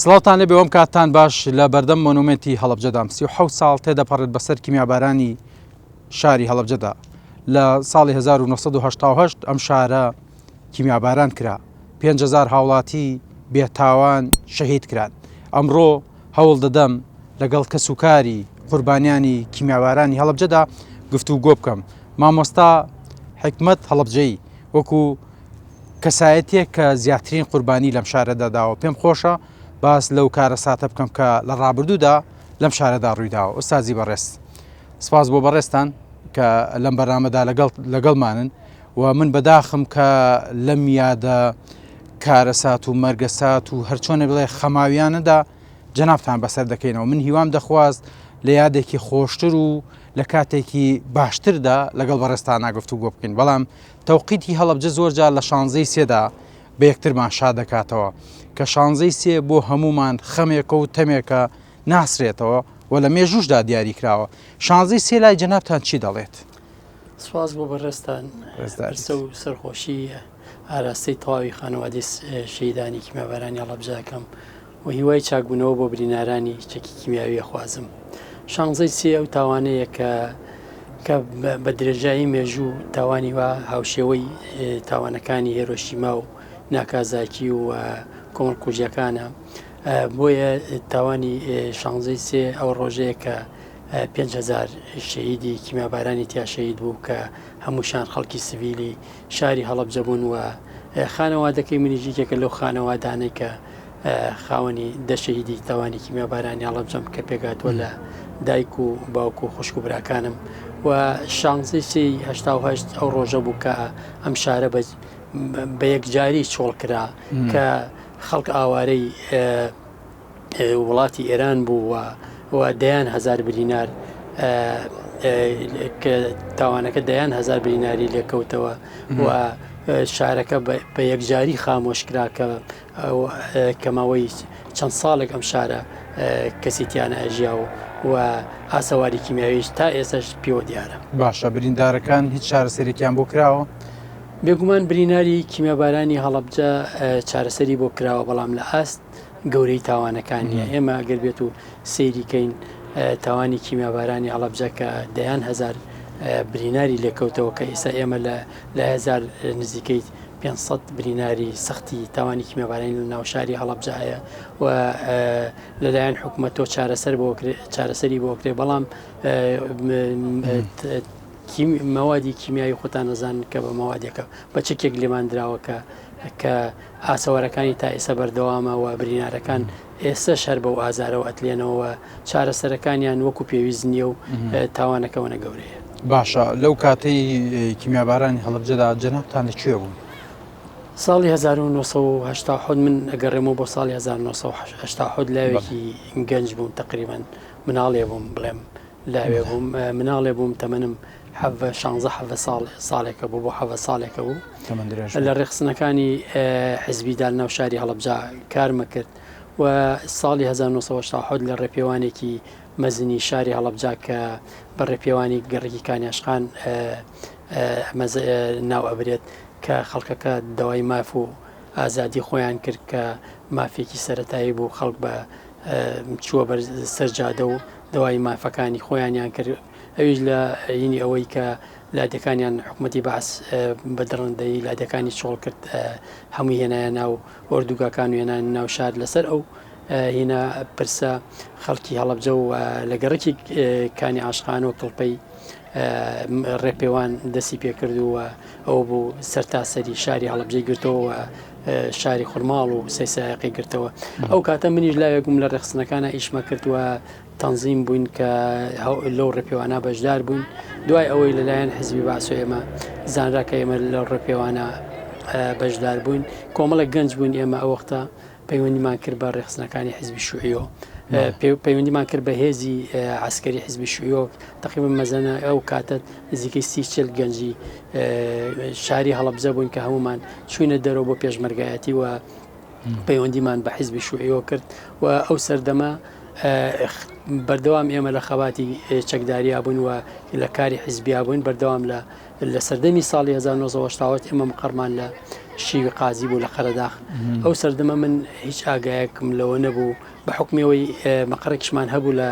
سڵاوتان لێبێ وەم کاتتان باش لە بەردەم مۆنومێنتی هەڵەبجەدام 37 ساڵ تێدەپەڕێت بەسەر کیمیابارانی شاری هەڵەبجەدا لە ساڵی 1970 ئەم شارە کیمیاباران کرا 5000 هاوڵاتی بێتاوان شەهید کران ئەمڕۆ هەوڵ دەدەم لەگەڵ کەسوکاری قوربانیانی کیمیابارانی هەڵەبجەدا گفتوگۆ بکەم مامۆستا حکمت هەڵەبجەیی وەکو کەسایەتیەک کە زیاترین قوربانی لەم شارەدا داوە پێم خۆشە باس لەو کارەساتە بکەم کە لە ڕابردوودا لەم شارەدا ڕوویداوە ئوستازی بەڕێز سپاس بۆ بەڕێزتان کە لەم بەرنامەدا لەگەڵ لەگەڵمانن و من بەداخم کە لەم یادە کارەسات و مەرگەسات و هەرچۆنە بڵێ خەماویانەدا جەنابتان بەسەر دەکەینەوە من هیوام دەخواست لە یادێکی خۆشتر و لە کاتێکی باشتردا لەگەڵ بەڕێزتانا گفتوگۆ بکەین بەڵام تەوقیتی هەڵەبجە زۆر جار لە شانزەی سێدا بە یەکترمان شاد دەکاتەوە کە شانزەی سێ بۆ هەموومان خەمێکە و تەمێکە ناسرێتەوە و لە مێژووشدا دیاری کراوە شانزەی سێ لای جەنابتان چی دەڵێت؟ سپاس بۆ بەڕێزتان پرسە و سەرخۆشی ئاراستەی تەواوی خانەوادەی شەهیدانی کیمیابارانی هەڵەبجە ئەکەم و هیوای چاکبوونەوە بۆ برینارانی چەکی کیمیاوی ئەخوازم. شانزەی سێ ئەو تاوانەیە کە کە بە درێژایی مێژوو تاوانی وا هاوشێوەی تاوانەکانی هێرۆشیما و ناکازاکی و کۆمەڵکوژیەکانە بۆیە تاوانی شانزەی سێ ئەو ڕۆژەیە کە 5هزار شەهیدی کیمیابارانی تیا شەهید بوو کە هەمووشان خەڵکی سڤیلی شاری هەڵەبجە بوون و خانەوادەکەی منیش یەکێکە لەو خانەوادانەی کە خاوەنی دە شەهیدی تاوانی کیمیابارانی هەڵەبجەم کە پێکهاتووە لە دایک و باوک و خوشک و براکانم و شانزەی سێی هەشتا و هەشت ئەو ڕۆژە بوو کە ئەم شارە بە یەکجاری چۆڵ کرا کە خەڵک ئاوارەی وڵاتی ئێران بوو و و دەیان هەزار برینار کە تاوانەکە دەیان هەزار بریناری لێکەوتەوە و شارەکە بە یەکجاری خامۆش کرا کە کە ماوەی چەند ساڵێک ئەم شارە کەسی تیانە ئەژیا و و ئاسەواری کیمیاویش تا ئێستاش پێوە دیارە. باشە بریندارەکان هیچ چارەسەرێکیان بۆ کراوە؟ بێگومان بریناری کیمیابارانی هەڵەبجە چارەسەری بۆ کراوە بەڵام لە ئاست گەورەی تاوانەکان نییە ئێمە ئەگەر بێت و سەیری کەین تاوانی کیمیابارانی هەڵەبجە کە دەیان هەزار بریناری لێکەوتەوە کە ئێستا ئێمە لە لە هەزار نزیکەی 500 بریناری سەختی تاوانی کیمیابارانی لە ناوشاری هەڵەبجە هەیە و لەلایەن حکوومەتەوە چارەسەر بۆ چارەسەری بۆ کرێ بەڵام مەوادی کیمیایی خۆتان نەزان کە بە مەوادێکە بە چەکێک لێمان دراوە کە کە ئاسەوارەکانی تا ئێستا بەردەوامە و برینارەکان ئێستەش هەر بەو ئازارەوە ئەتلێنەوە و چارەسەرەکانیان وەکو پێویست نییە و تاوانەکە ئەوەنە گەورەیە. باشە لەو کاتەی کیمیابارانی هەڵەبجەدا جەنابتان لە کوێ بوون؟ ساڵی 1970 من ئەگەڕێمەوە بۆ ساڵی 1970 لاوێکی گەنج بووم تقریبان مناڵێ بووم بڵێم لاوێ بووم مناڵێ بووم تەمەنم حەڤە شانزە حەڤە ساڵ ساڵێکە بوو بۆ حەڤە ساڵێکە بوو لە ڕێخستنەکانی حزبیدا ناو شاری هەڵەبجە کارمە کرد و ساڵی 1970 لە ڕێپێوانێکی مەزنی شاری هەڵەبجە کە بە ڕێپێوانی گەڕەکی کانیاشخان ناو ئەبرێت کە خەڵکەکە داوای ماف و ئازادی خۆیان کرد کە مافێکی سەتایی بوو خەڵک بە چووە بەر سەر جادە و داوای مافەکانی خۆیانیان کرد ئەویش لە هینی ئەوەی کە لادێکانیان حکوومەتی بەعس بە دڕندەیی لادێکانی چۆڵ کرد هەمووی هێنایە ناو ئۆردوگاکان و هێنان ناو شار لەسەر ئەو هینا پرسە خەڵکی هەڵەبجە و لە گەڕەکی کانی عاشقان و کڵپەی ڕێپێوان دەستی پێکرد و ئەو بوو سەرتاسەری شاری هەڵەبجەی گرتەوە شاری خورماڵ و سەیسایەقی گرتەوە ئەو کاتە منیش لاوێکم لە ڕێخستنەکانە ئیشمە کردووە تەنزیم بووین کە لەو ڕێپێوانە بەشدار بووین دوای ئەوەی لەلایەن حزبی بەعس و ئێمە زانرا کە ئێمە لەو ڕێپێوانە بەشدار بووین کۆمەڵێک گەنج بووین ئێمە ئەو وەختە پەیوەندیمان کرد بە ڕێخستنەکانی حزبی شوعیەوە پەیوەندیمان کرد بە هێزی عسکەری حزبی شوعیەوە تقریبا مەزەنە ئەو کاتە نزیکەی سی چل گەنجی شاری هەڵەبجە بووین کە هەمومان چوینە دەرەوە بۆ پێشمەرگایەتی و پەیوەندیمان بە حیزبی شوعیەوە کرد و ئەو سەردەمە بەردەوام ئێمە لە خەباتی چەکداریا بووین و لە کاری حیزبیا بووین بەردەوام لە لە سەردەمی ساڵی 1970 ئێمە مقەڕمان لە شیوی قازی بوو لە قەرەداخ ئەو سەردەمە من هیچ ئاگایەکم لەوە نەبوو بە حکمەوەی مقەڕێکیشمان هەبوو لە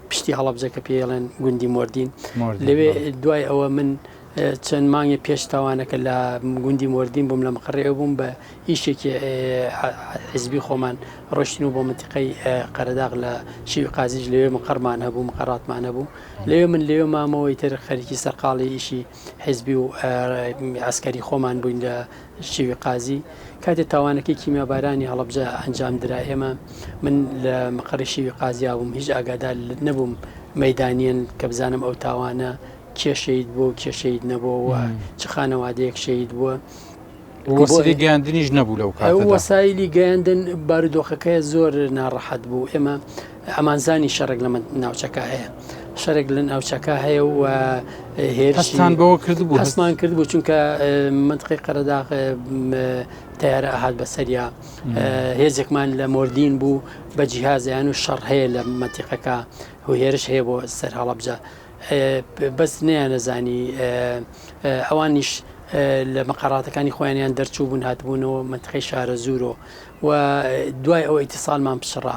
پشتی هەڵەبجە کە پێڵێن گوندی مۆردین لەوێ دوای ئەوە من چەند مانگێ پێش تاوانەکە لە گوندی مۆردین بووم لە مقەڕی ئەو بووم بە ئیشێکی حیزبی خۆمان ڕۆشتین و بۆ منتیقەی قەرەداغ لە شیوی قازیش لەوێ مقەڕمان هەبوو مقەڕاتمان هەبوو لەوێ من لەوێ مامەوەی تر خەریکی سەرقاڵی ئیشی حیزبی و عسکەری خۆمان بووین لە شیوی قازی کاتێ تاوانەکەی کیمیابارانی هەڵەبجە ئەنجام درا ئێمە من لە مقەڕی شیوی قازیا بووم هیچ ئاگادار نەبووم مەدانیەن کە بزانم ئەو تاوانە کێ شەهید بووە و کێ شەهید نەبووە و چ خانەوادەیەک شەهید بووە. وەسیلەی گەیاندنیش نەبوو لەو کاتەدا. وەسایلی گەیاندن بارودۆخەکە زۆر ناڕەحەت بوو ئێمە ئەمانزانی شەڕێک لە ناوچەکە هەیە شەرێک لە ناوچەکە هەیە و هێرشتان بەوە کردبوو هەستمان کردبوو چونکە منطقی قەرەداغ تیارە ئەهات بەسەریا هێزێکمان لە مۆردین بوو بە جیهازیان و شەڕ هەیە لە مەتیقەکە و هێرش هەیە بۆ سەر هەڵەبجە بەس نەیانەزانی ئەوانیش لە مەقەڕاتەکانی خۆیانیان دەرچوو بوون هاتبوونەوە منتقەی شارە زورۆ و دوای ئەوە ئیتیسالمان پچڕا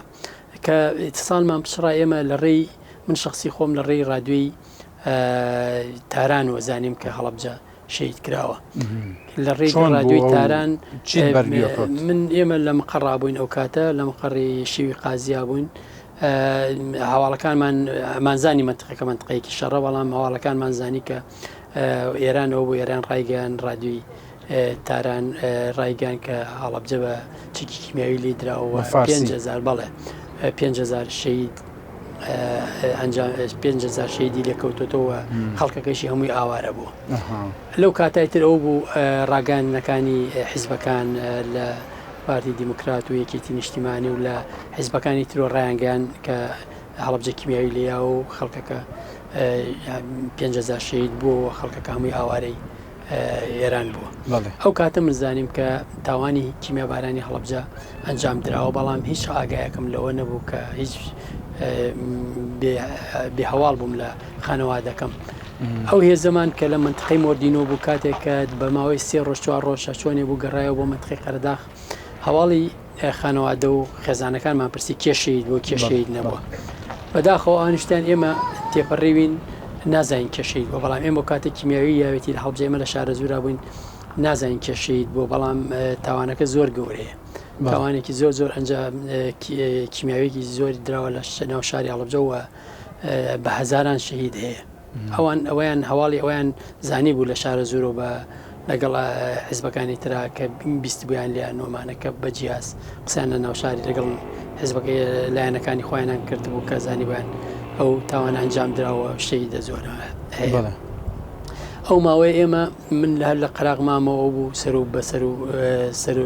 کە ئیتیسالمان پچڕا ئێمە لە ڕێی من شخصی خۆم لە ڕێی رادیۆی تاران وەزانیم کە هەڵەبجە شەهید کراوە لە ڕێی ڕادیۆی تاران من ئێمە لە مقەڕا بووین ئەو کاتە لە مقەڕی شیوی قازیا بووین هەواڵەکانمان مانزانی منتقەکە منتقەیەکی شەڕە بەڵام هەواڵەکانمان زانی کە ئێران ئەو بۆ ئێران ڕایگەیان ڕادیۆی تاران ڕایگەیان کە هەڵەبجە بە چەکی کیمیاوی لی دراوە 5000 بەڵێ 5000 شەهید ئەنجام 5000 شەهیدی لێکەوتۆتەوە خەڵکەکەشی هەمووی ئاوارە بوو لەو کاتای تر ئەو بوو ڕاگەاندنەکانی حیزبەکان لە پارتی دیموکرات و یەکێتی نیشتیمانی و لە حیزبەکانی ترۆ ڕایانگەیان کە هەڵەبجە کیمیاوی لێیا و خەڵکەکە 5000 شەهید بوو و خەڵکەکە هەمووی ئاوارەی ئێران بووە. ئەو کاتە من زانیم کە تاوانی کیمیابارانی هەڵەبجە ئەنجام دراوە، بەڵام هیچ ئاگایەکم لەوە نەبوو کە هیچ بێ هەواڵ بووم لە خانەوادەکەم. ئەو هێزەمان کە لە منتقەی مۆردینۆ بوو کاتێک کە بە ماوەی سێ ڕۆژ چوار ڕۆژ چۆنێ بوو گەڕایەوە بۆ منتقەی قەرەداخ هەواڵی خانەوادە و خێزانەکانمان پرسی کێ شەهید بووە کێ شەهید نەبووە بەداخەوە ئەوانیشتیان ئێمە تێپەڕیوین نازانین کێ شەهید بووە بەڵام ئێمە کاتێک کیمیاوی یاوێتی لە هەڵبجە ئێمە لە شارەزوورا بووین نازانین کێ شەهید بووە بەڵام تاوانەکە زۆر گەورەیە تاوانێکی زۆر زۆر ئەنجا کیمیاویەکی زۆر دراوە لە ناو شاری هەڵبجەوە بە هەزاران شەهید هەیە ئەوان ئەوەیان هەواڵی ئەویان زانی بوو لە شارە زورۆ بە لەگەڵ حزبەکانی ترا کە بیستبوویان لێیان نۆمانە کە بە جیاز قسەیان لە ناوشاری لەگەڵ حزبەکەی لایەنەکانی خۆیانان کردبوو کە زانیبوویان ئەو تاوانە ئەنجام دراوە شەهیدە زۆرە هەیە. ئەو ماوەیە ئێمە من لە هەر لە قەراغ مامەوە بوو سەر و بەسەر و سەر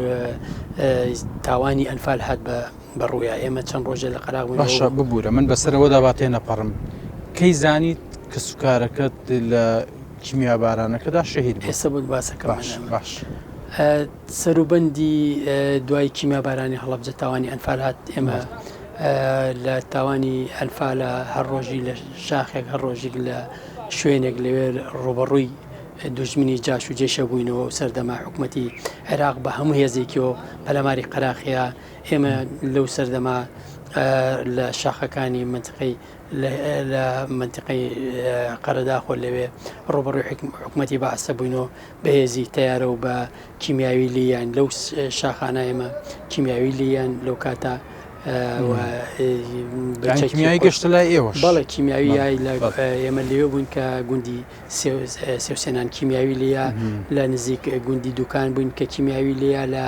تاوانی ئەنفال هات بە بە ڕوویا ئێمە چەند ڕۆژێ لە قەراغ بووین باشە ببوورە من بەسەرەوەدا با تێنەپەڕم کەی زانیت کەسوکارەکەت لە کیمیابارانەکەدا شەهید بوون؟ ئێستا بۆت باسەکەم باش باش. سەروبەندی دوای کیمیابارانی هەڵەبجە تاوانی ئەنفال هات ئێمە لە تاوانی ئەنفالە هەر ڕۆژی لە شاخێک هەر ڕۆژێک لە شوێنێک لەوێ ڕوبەڕووی دوژمنی جاش و جێشە بووینەوە و سەردەما حکوومەتی عێراق بە هەموو هێزێکیەوە پەلاماری قەراخیا ئێمە لەو سەردەما لە شاخەکانی منتقەی لە مەنتیقەی قەرەداخ و لەوێ ڕووبەڕووی حکومەتی بەعسە بووین و بە هێزی تەیارە و بە کیمیاوی لیان لەو شاخانە ئێمە کیمیاوی لیان لەو کاتە کیمیایی گەشتە لای ئێوە بەڵێ کیمیاوی یای لە ئێمە لەوێ بووین کە گوندی سێوسێنان کیمیاوی لیا لە نزیک گوندی دوکان بووین کە کیمیاوی لیا لە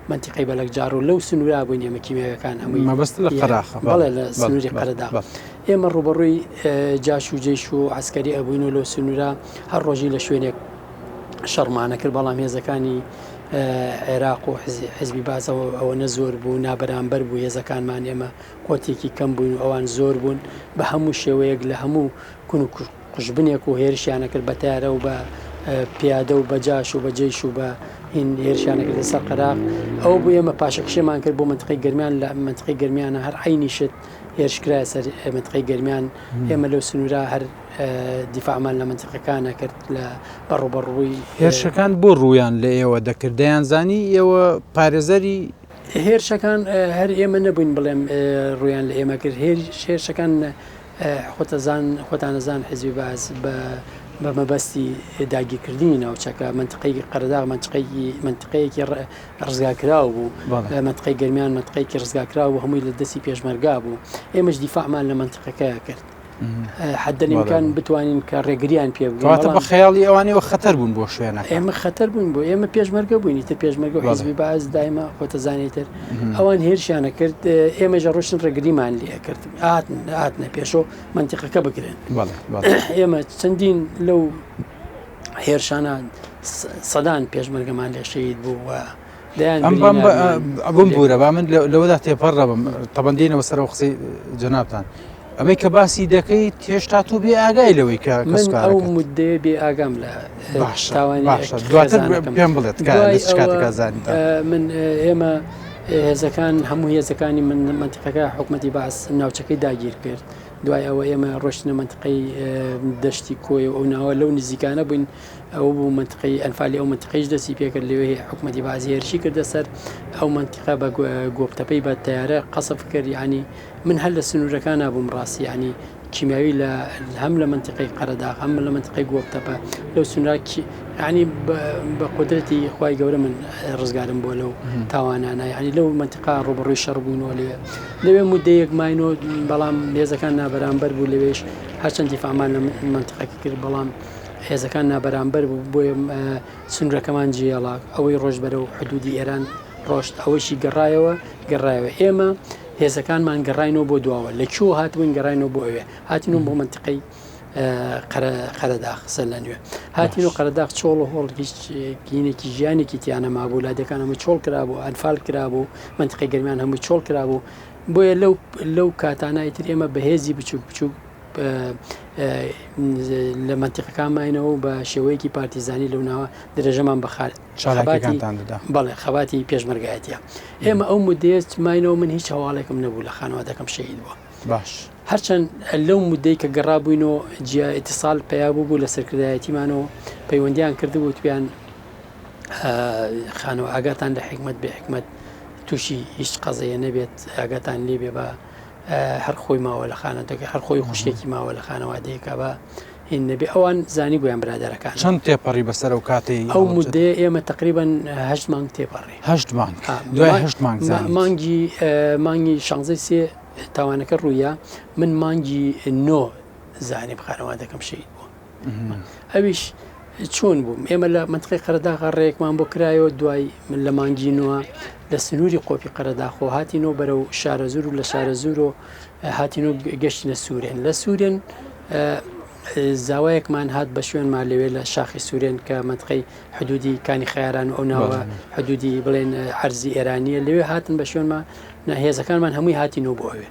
مەنتیقەی بەلەکجاڕ و لەو سنوورا بووین ئێمە کیمیاویەکان هەمووی مەبەست لە قەراخە بەڵێ لە سنووری قەرەداغ ئێمە ڕووبەڕووی جاش و جەیش و عەسکەری ئەبووین و لەو سنوورا هەر ڕۆژی لە شوێنێک شەڕمانە کرد بەڵام هێزەکانی عێراق و حزبی بازەوە ئەوە نە زۆر بوو نابەرامبەر بوو هێزەکانمان ئێمە قۆتێکی کەم بووین و ئەوان زۆر بوون بە هەموو شێوەیەک لە هەموو کون و قوژبنێک و هێرشیان ئەکرد بە تەیارە و بە پیادە و بە جاش و بە جەیش و بە هین هێرشیان ئەکردە سەر قەراغ ئەوە بوو ئێمە پاشەکشێمان کرد بۆ مەنتقەی گەرمیان لە مەنتقەی گەرمیانە هەر عەینی شت هێرش کرایە سەر مەنتقەی گەرمیان ئێمە لەو سنوورە هەر دیفاعمان لە مەنتیقەکانە کرد لە بە ڕووبەڕووی هێرشەکان بۆ ڕوویان لە ئێوە دەکرد دەیانزانی ئێوە پارێزەری هێرشەکان هەر ئێمە نەبووین بڵێم ڕوویان لە ئێمە کرد هێرشەکان خۆتەزان خۆتانەزان حیزبی بەعس بە بە مەبەستی داگیرکردنی ناوچەکە مەنتقەی قەرەداغ مەنتقەیەکی مەنتقەیەکی ڕزگارکراو بوو مەنتقەی گەرمیان مەنتقەیەکی ڕزگارکراو بوو هەمووی لە دەستی پێشمەرگا بوو ئێمەش دیفاعمان لە مەنتقەکە کرد حد الامکان بتوانین کە ڕێگریان پێ بگرین کەواتە بە خەیاڵی ئەوانەوە خەتەر بوون بۆ شوێنەکە ئێمە خەتەر بووین بۆ ئێمە پێشمەرگە بووین ئیتر پێشمەرگە و حیزبی بەعس دایمە خۆتەزانی تر ئەوان هێرشیانە کرد ئێمەش ڕۆشتن ڕێگریمان لێ کرد هاتن هاتنە پێشۆ مەنتیقەکە بگرن ئێمە چەندین لەو هێرشانە سەدان پێشمەرگەمان لێ شەهید بوو و دەیان ئەم بام بم بورە با من لەوەدا تێپەڕ دەبم تەبەن دێنەوە سەرەوە قسەی جەنابتان ئەمەی کە باسی دەکەیت هێشتا تۆ بێ ئاگای لەوەی کە من ئەو مدەیە بێ ئاگام لە باشە باشە دواتر پێم بڵێت کاتێکا زانیتان من ئێمە هێزەکان هەموو هێزەکانی من مەنتیقەکە حکومەتی بەعس ناوچەکەی داگیر کرد دوای ئەوە ئێمە ڕۆشتنە مەنتیقەی دەشتی کۆیە و ئەو ناوە لەو نزیکانە بووین ئەو بوو مەنتیقەی ئەنفالی ئەو مەنتیقەیش دەستی پێکرد لەوێ حکومەتی بەعس هێرشی کردە سەر ئەو مەنتیقە بە گۆپتەپەی بە تەیارە قەسف کرد یعنی من هەر لە سنوورەکانا بووم ڕاستی یعنی کیمیاوی لە هەم لە مەنتیقەی قەرەداغ هەم لە مەنتیقەی گۆپتەپە لەو سنوورا یعنی بە قودرەتی خوای گەورە من ڕزگارم بووە لەو تاوانانە یعنی لەو مەنتیقە ڕووبەڕووی شەڕ بووینەوە لەوێ لەوێ مدەیەک ماینەوە بەڵام هێزەکان نابەرامبەر بوو لەوێش هەرچەند دیفاعمان لە مەنتیقەکە کرد بەڵام هێزەکان نابەرامبەر بوو بۆیە سنوورەکەمان جێڵا ئەوەی ڕۆژ بەرەو حدودی ئێران ڕۆشت ئەوەشی گەڕایەوە گەڕایەوە ئێمە هێزەکانمان گەڕاینەوە بۆ دواوە لە کوێوە هاتبووین گەڕاینەوە بۆ ئەوێ هاتینەوە بۆ مەنتیقەی قەرەداخ سەر لە نوێ هاتین و قەرەداخ چۆڵ و هۆڵ هیچ گینێکی ژیانێکی تیانە مابوو لادێکان هەموو چۆڵ کرابوو ئەنفال کرابوو مەنتیقەی گەرمیان هەمووی چۆڵ کرابوو بۆیە لەو لەو کاتانە ئیتر ئێمە بەهێزی بچووک بچووک لە مەنتیقەکان ماینەوە و بە شێوەیەکی پارتیزانی لەو ناوە درێژەمان بە خەباتی بەڵێ خەباتی پێشمەرگایەتە ئێمە ئەو مدەیە ماینەوە من هیچ هەواڵێکم نەبوو لە خانەوادەکەم شەهید بووە باش هەرچەند لەو مدەی کە گەڕابووینەوە جیا ئیتیسال پەیا بوو بوو لە سەرکردایەتیمانەوە پەیوەندیان کردبوو تویان خانەوە ئاگاتان لە حکمت بێ حکمت تووشی هیچ قەزەیە نەبێت ئاگاتان لێ بێ بە هەر خۆی ماوە لە خانەتەکە هەر خۆی خوشکێکی ماوە لە خانەوادەیەکە بە هین نەبێ ئەوان زانی بوویان برادەرەکان چەند تێپەڕی بەسەر ئەو کاتەی ئەو مدەیە ئێمە تقریبا هەشت مانگ تێپەڕی هەشت مانگ دوای هەشت مانگ مانگی مانگی شانزەی سێ تاوانەکە ڕوویە من مانگی نۆ زانیم خانەوادەکەم شەهید بوو ئەویش چۆن بووم ئێمە لە منتقی قەرەداغا ڕێکمان بۆ کرایەوە دوای من لە مانگی نووە لە سنووری قۆپی قەرەداخۆ هاتینەوە بەرەو شارەزوور و لە شارەزوور و هاتین و گەشتینە سوورێن لە سوورێن زاوایەکمان هات بە شوێنمان لەوێ لە شاخی سوورێن کە منتقەی حدودی کانی خیاران و ئەو ناوە حدودی بڵێن عەرزی ئێرانیە لەوێ هاتن بە شوێنمان هێزەکانمان هەمووی هاتینەوە بۆ ئەوێ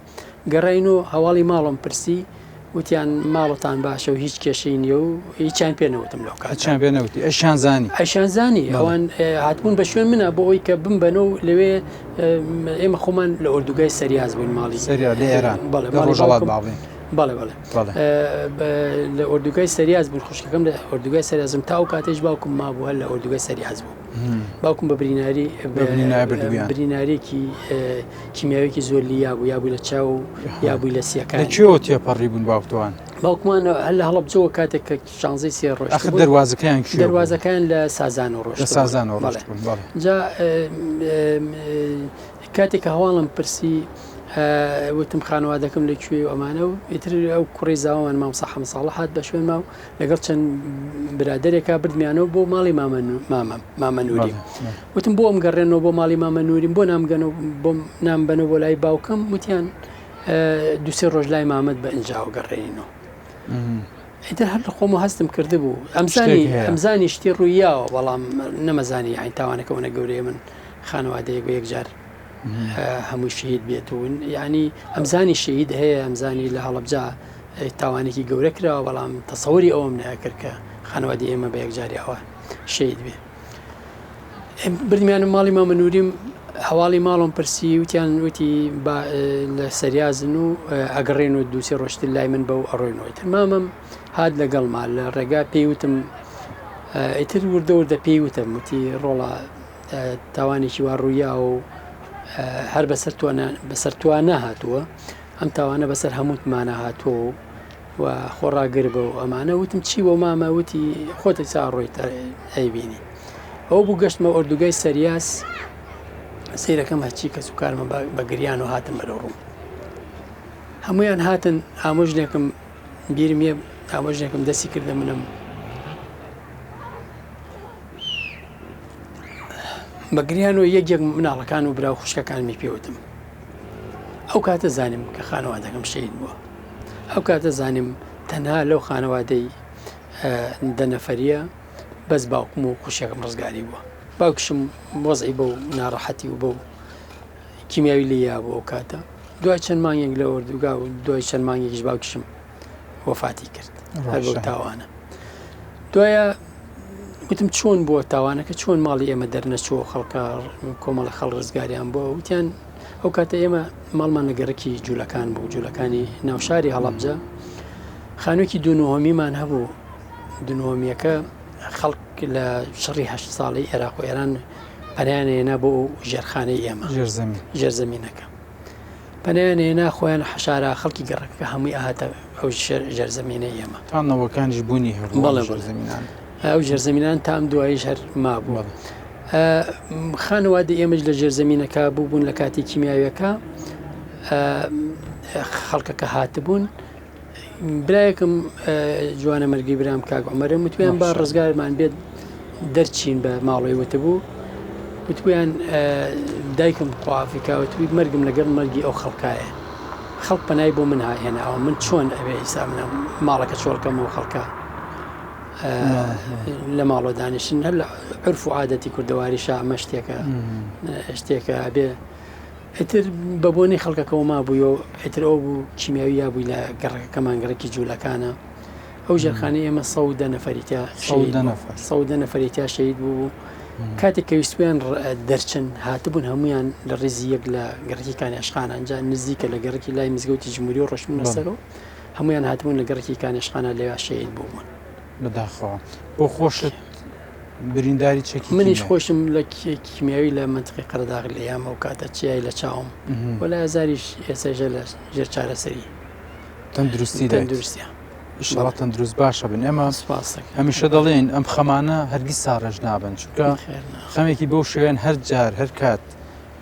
گەڕاین و هەواڵی ماڵم پرسی وتیان ماڵتان باشە و هیچ کێشەی نییە و هیچیان پێ نەوتم لەو کاتە. هیچیان پێ نەوتی ئەشیان زانی. ئەشیان زانی ئەوان هاتبوون بە شوێن منە بۆ ئەوەی کە بمبەنەوە و لەوێ ئێمە خۆمان لە ئۆردوگای سەریاس بووین ماڵی سەریا لە ئێران بەڵێ لە ڕۆژهەڵات با بڵێین. بەڵێ بەڵێ لە ئۆردوگای سەریاس بوون خوشکەکەم لە ئۆردوگای سەریازم تا ئەو کاتێش باوکم مابوو هەر لە ئۆردوگای سەریاس بوو باوکم بە بریناری برینارێکی کیمیاویەکی زۆر لی یابوو یابوو لە چاو و یابووی لە سیەکان لە کوێوە تێپەڕی بوون باوکتوان؟ باوکمان هەر لە هەڵەبجەوە کاتێک کە شانزەی سێ ڕۆشت ئەخر دەروازەکەیان کوێ بوو؟ دەروازەکەیان لە سازانەوە ڕۆشت لە سازانەوە ڕۆشت بوون بەڵێ جا کاتێک کە هەواڵم پرسی وتم خانەوادەکەم لە کوێ و ئەمانە و ئیتر ئەو کوڕی زاوامان مامۆستا حەمە ساڵح هات بە شوێنما و لەگەڵ چەند برادەرێکا بردمیانەوە بۆ ماڵی مامە مامەم مامە نوری وتم بۆ ئەم گەڕێنەوە بۆ ماڵی مامە نوریم بۆ نامگەنەوە بۆم نامبەنەوە بۆ لای باوکم وتیان دوسێ ڕۆژ لای مامەت بە ئینجاوە گەڕێنینەوە ئیتر هەر لە خۆم هەستم کردبوو ئەمزانی ئەمزانی شتی ڕوویاوە بەڵام نەمەزانی یانی تاوانەکە ئەوەنە گەورەیە من خانەوادەیەک بە یەکجار هەمووی شەهید بێت و یعنی ئەمزانی شەهید هەیە ئەمزانی لە هەڵەبجە تاوانێکی گەورە کراوە بەڵام تەسەوری ئەوەم نەکرد کە خانەوادی ئێمە بە یەکجاری ئەوە شەهید بێ بردمیانم ماڵی مامە نوریم. هەواڵی ماڵم پرسی وتیان وتی با لە سەریازن و ئەگەڕێن و دووسێ ڕۆشتر لای من بەو ئەڕۆینەوە ئیتر مامم هات لەگەڵما لە ڕێگا پێی وتم ئیتر وردە وردە پێی وتم وتی ڕۆڵە تاوانێکی وا ڕوویا و هەر بەسەر بەسەر توانە نەهاتووە ئەم تاوانە بەسەر هەمووتمانە هاتووە و و خۆڕاگر بە و ئەمانە وتم چی بۆ مامە وتی خۆتە چا ڕۆیت ئەیبینی ئەو بوو گەشتمە ئۆردوگای سەریاس سەیرەکەم هەرچی کەس و کارمە بە گریان و هاتم بەرەو ڕووم هەمویان هاتن ئامۆژنێکم بیرم یە ئامۆژنێکم دەستی کردە منم بە گریان و یەک یەک مناڵەکان و برا و خوشکەکانمی پێوتم ئەو کاتە زانیم کە خانەوادەکەم شەهید بووە ئەو کاتە زانیم تەنها لەو خانەوادەی دە نەفەریە بەس باوکم و خوشێکم ڕزگاری بووە باوکشم وەزعی بەو ناڕەحەتی و بەو کیمیاوی لێ یابوو ئەو کاتە دوای چەند مانگێک لە ئۆردوگا و دوای چەند مانگێکیش باوکیشم وەفاتی کرد هەر بەو تاوانە دوایە وتم چۆن بووە تاوانەکە چۆن ماڵی ئێمە دەرنەچووە خەڵکە کۆمەڵە خەڵ ڕزگاریان بووە وتیان ئەو کاتە ئێمە ماڵمان لە گەڕەکی جوولەکان بوو جوولەکانی ناوشاری هەڵەبجە خانوویەکی دوو نهۆمیمان هەبوو دوو نهۆمیەکە خەڵک لە شەڕی هەشت ساڵی عێراق و ئێران پەنایان هێنا بۆ ژێرخانەی ئێمە ژێرزەمین ژێرزەمینەکە پەنایان هێنا خۆیان حەشارا خەڵکی گەڕەکەکە هەمووی ئەهاتە ئەو ژێرزەمینەی ئێمە تا نەوەکانیش بوونی هەبوو بەڵێ ژێرزەمینان ئەو ژێرزەمینان تا ئەم دواییش هەر مابوو خانەوادەی ئێمەش لە ژێرزەمینەکە بوو بوون لە کاتی کیمیاویەکە خەڵکەکە هاتبوون برایەکم جوانە مەرگی برام کاک عمرم وتویان با ڕزگارمان بێت دەرچین بە ماڵەوەی وتبوو وتبویان دایکم خوافیکا وتبووی مەرگم لەگەڵ مەرگی ئەو خەڵکایە خەڵک پەنای بۆ من هاهێناوە من چۆن ئەوێ ئیسا منە ماڵەکە چۆڵکەم و خەڵکە لە ماڵۆ دانیشن هەر لە عرف و عادەتی کوردەواریشا ئەمە شتێکە شتێکە ئەبێ ئیتر بە بۆنەی خەڵکەکەەوە مابووی و ئیتر ئەو بوو کیمیاوی یابووی لە گەڕەکەکەمان گەڕەکی جوولەکانە ئەو ژێرخانەی ئێمە 110 نەفەری تیا شەهید بوو. نەفەر. 110 نەفەری تیا شەهید بوو بوو. کاتێک کە ویستبوویان دەرچن هاتبوون هەمویان لە ڕیزی یەک لە گەڕەکی کانێشخانە ئەنجا نزیکە لە گەڕەکی لای مزگەوتی جمهوری و ڕۆشتبوونە بەڵێ. سەرەوە هەمویان هاتبوون لە گەڕەکی کانێشخانە لەوێ شەهید بووبوون. بەداخەوە بۆ خۆشت برینداری چەکی منیش خۆشم لە کیمیاوی لە منتقی قەرەداغ لێیام ئەو کاتە چیای لە چاوم وەلا ئازاریش ئێسەژە لە ژێر چارەسەری تەندروستی تەندروستە ئیشەڵا تەندروست باشە بن ئێمە هەمیشە دەڵێن ئەم خەمانە هەرگیز ساڕێژ نابن چونکە خەمێکی بەو شوێن هەر جار هەر کات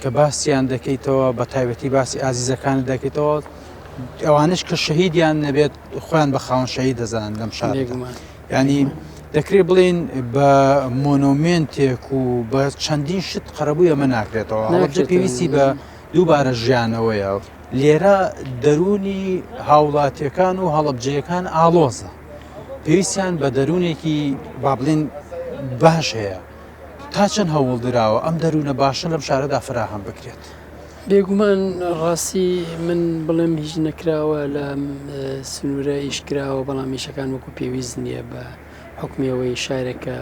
کە باسییان دەکەیتەوە بە تایبەتی باسی ئازیزەکانت دەکەیتەوە ئەوانش کە شەهیدیان نەبێت خۆیان بە خاوەن شەهید دەزانن لەم شار ینی دەکرێت بڵێین بە مۆنۆمێنتێک و بە چەندین شت قەرەبووی ئەمە ناکرێتەوە هەڵەبجە پێویستی بە دووبارە ژیانەوەیە لێرە دەروونی هاوڵاتیەکان و هەڵەبجەیەکان ئاڵۆزە پێویستیان بە دەروونێکی با بڵێن باش هەیە تا چەند هەوڵ دراوە ئەم دەروونە باشە لەم شارەدا فراهەم بکرێت؟ بێگومان ڕاستی من بڵێم هیچ نەکراوە لە سنوورە ئیش کراوە بەڵام ئیشەکان وەکو پێویست نییە بە حکمی ئەوەی شارێکە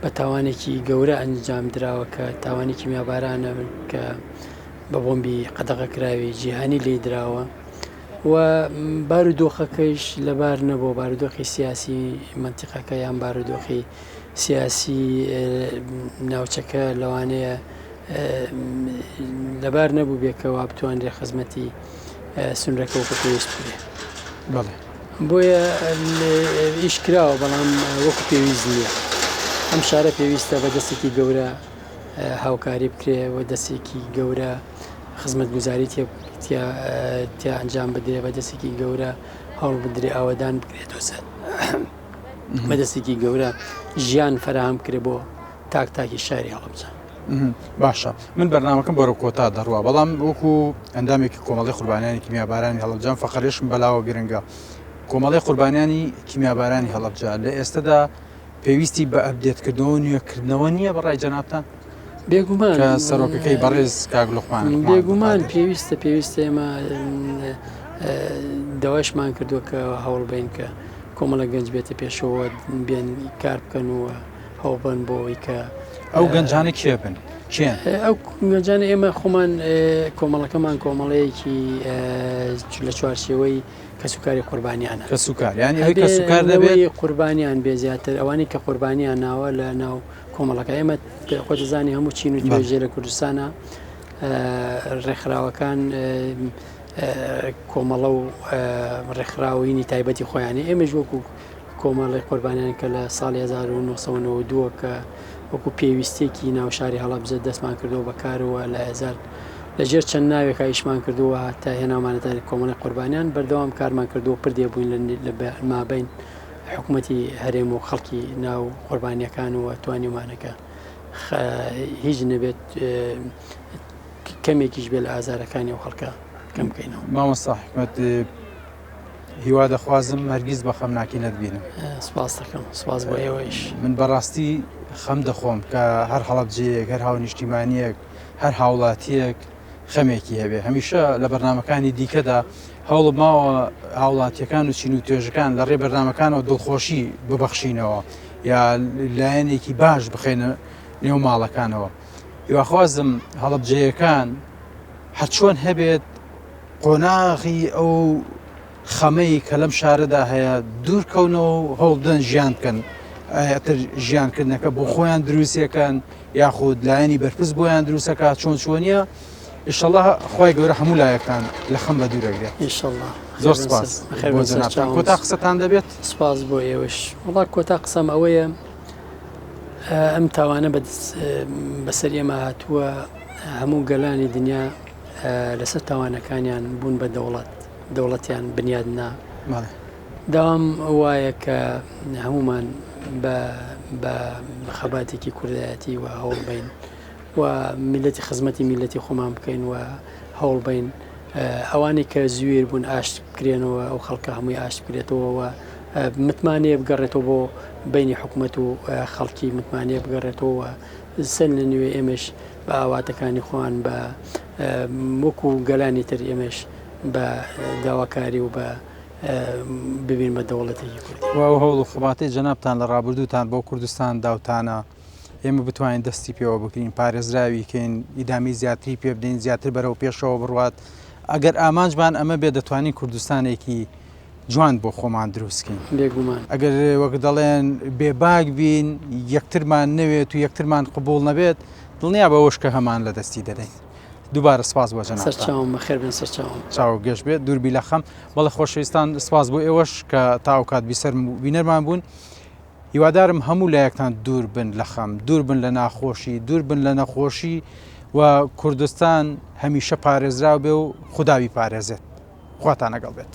بە تاوانێکی گەورە ئەنجام دراوە کە تاوانی کیمیابارانە کە بە بۆمبی قەدەغەکراوی جیهانی لی دراوە و بارودۆخەکەیش لەبار نەبوو بارودۆخی سیاسی منتیقەکە یان بارودۆخی سیاسی ناوچەکە لەوانەیە لەبار نەبوو بێ کە وا بتوانرێ خزمەتی سنورەکە وەکو پێویست بکرێ. بەڵێ. بۆیە ئیش کراوە بەڵام وەکو پێویست نییە. ئەم شارە پێویستە بە دەستێکی گەورە هاوکاری بکرێ و دەستێکی گەورە خزمەتگوزاری تیا ئەنجام بدرێ بە دەستێکی گەورە هەوڵ بدرێ ئاوەدان بکرێتەوە بە دەستێکی گەورە ژیان فەراهەم بکرێ بۆ تاک تاکی شاری هەڵەبجە. باشە من بەرنامەکەم بەرەو کۆتا دەڕوا بەڵام وەکو ئەندامێکی کۆمەڵی قوربانیانی کیمیابارانی هەڵەبجەم فەقەرێشم بەلاوە گرنگە کۆمەڵی قوربانیانی کیمیابارانی هەڵەبجە لە ئێستەدا پێویستی بە ئەپدێتکردنەوە نوێکردنەوە نییە بەڕای جەنابتان بێگومان کە سەرۆکەکەی بەڕێز کاک لوقمان بێگومان پێویستە پێویستە ئێمە داوایشمان کردووە کە هەوڵ بین کە کۆمەڵە گەنج بێتە پێشەوە بێن کار بکەن و هەوڵبەن بۆ ئەوەی کە ئەو گەنجانە کێ بن؟ کێن؟ ئەو گەنجانە ئێمە خۆمان کۆمەڵەکەمان کۆمەڵەیەکی لە چوارچێوەی کەسوکاری قوربانیانە. کەسوکار یانی ئەوەی کەسوکار نەبێت؟ قوربانیان بێ زیاتر ئەوانەی کە قوربانیان ناوە لە ناو کۆمەڵەکە ئێمە خۆت دەزانی هەموو چین و توێژێ لە کوردستانە ڕێکخراوەکان کۆمەڵە و ڕێکخراوینی تایبەتی خۆیانی ئێمەش وەکو کۆمەڵی قوربانیان کە لە ساڵی 1992 کە وەکو پێویستێکی ناو شاری هەڵەبجە دەستمان کردەوە بەکارەوە لە هزار لە ژێر چەند ناوێکا ئیشمان کردووە تا هێناومانەتە کۆمەڵی قوربانیان بەردەوام کارمان کردووە پردێ بووین لە مابین حکوومەتی هەرێم و خەڵکی ناو قوربانیەکان و توانیمانەکە هیچ نەبێت کەمێکیش بێ لە ئازارەکانی ئەو خەڵکە کەم بکەینەوە. مامۆستا حیکمەت هیوا دەخوازم هەرگیز بە خەمناکی نەتبینم. سپاس دەکەم سپاس بۆ ئێوەیش. من بەڕاستی خەم دەخۆم کە هەر هەڵەبجەیەک هەر هاونیشتیمانیەک هەر هاوڵاتیەک خەمێکی هەبێ هەمیشە لە بەرنمەکانی دیکەدا هەوڵم ماوە هاوڵاتیەکان و چین و توێژەکان لە ڕێ بەرنمەکانەوە دڵخۆشی ببەخشینەوە یا لایەنێکی باش بخەینە نێو ماڵەکانەوە. هیواخوازم هەڵەبجەیەکان هەرچۆن هەبێت قۆناغی ئەو خەمەی کە لەم شارەدا هەیە دوور کەونەوە و هەوڵ بدەن ژیان بکەن ئەتر ژیانکردنەکە بۆ خۆیان دروستەکەن یاخود لایەنی بەرپرس بۆیان دروستەکە چۆن چۆنیە ئیشەڵا خوای گەورە هەموو لایەکتان لە خەم بە دوورەگرێت ئینشەڵا زۆر سپاس بۆ جەنابتان کۆتا قسەتان دەبێت سپاس بۆ ئێوەش وڵا کۆتا قسەم ئەوەیە ئەم تاوانە بەسەر ئێمە هاتووە هەموو گەلانی دنیا لەسەر تاوانەکانیان بوون بە دەوڵەت دەوڵەتیان بنیاد نا داوام وایە کە هەمومان بە خەباتێکی کوردایەتی و هەوڵ بین و میلەتی خزمەتی میلەتی خۆمان بکەین و هەوڵ بین ئەوانەی کە زویر بوون ئاشت بکرێنەوە ئەو خەڵکە هەمووی ئاشت بکرێتەوە و متمانەیە بگەڕێتەوە بۆ بینی حکوومەت و خەڵکی متمانەیە بگەڕێتەوە و سەر لە نوێ ئێمەش بە ئاواتەکانی خۆیان بە وەکو گەلانی تر ئێمەش بە داواکاری و بە ببین بە دەوڵەتێکی کوردی. و ئەو هەوڵ و خەباتەی جەنابتان لە ڕابردووتان بۆ کوردستان داوتانە ئێمە بتوانین دەستی پێوە بگرین، پارێزراوی کەین، ئیدامەی زیاتری پێ بدەین، زیاتر بەرەو پێشەوە بڕوات. ئەگەر ئامانجمان ئەمە بێت دەتوانین کوردستانێکی جوان بۆ خۆمان دروست کەین. بێگومان. ئەگەر وەک دەڵێن بێباک بین، یەکترمان نەوێت و یەکترمان قبوڵ نەبێت، دڵنیا بە ئەوەش کە هەمان لە دەستی دەدەین. دووبارە سپاس بۆ جەنابتان. سەرچاوم بەخێر بێن سەرچاوم. چاو گەش بێت دووربی لە خەم. بەڵێ خۆشەویستان سپاس بۆ ئێوەش کە تا ئەو کات بیسەر و بینەرمان بوون. هیوادارم هەموو لایەکتان دوور بن لە خەم، دوور بن لە ناخۆشی، دوور بن لە نەخۆشی و کوردستان هەمیشە پارێزراو بێ و خودا بیپارێزێت. خواتان لەگەڵ بێت.